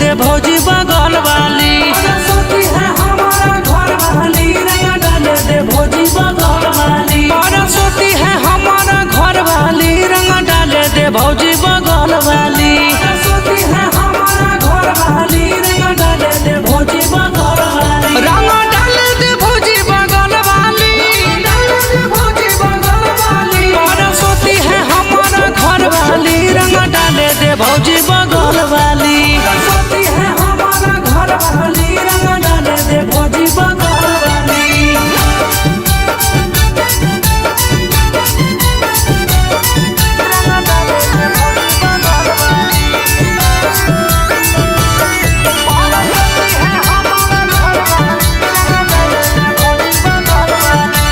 दे भौजी बगल वाली। सरस्वती है हमारा घर वाली, रंग डाले दे भौजी बगल वाली। सरस्वती है हमारा घर वाली, रंग डाले दे भौजी बगल वाली। सरस्वती है हमारा घर वाली, रंग डाले दे भौजी बगल वाली। रंग डाले दे भौजी बगल वाली। डाले दे भौजी बगल वाली। सरस्वती है हमारा घर वाली, रंग डाले दे भौजी बगल वाली। सरस्वती है हमारा घर वाली, रंग डाले दे भौजी बगल वाली। रंग डाले दे भौजी बगल वाली। सरस्वती है हमारा घर वाली, रंग डाले दे भौजी बगल वाली।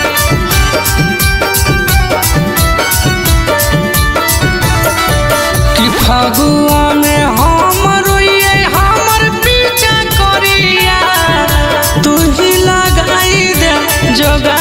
कि फगुआ में हम रोइए हमर पीछा करिया, तू ही लगाई दे जोगा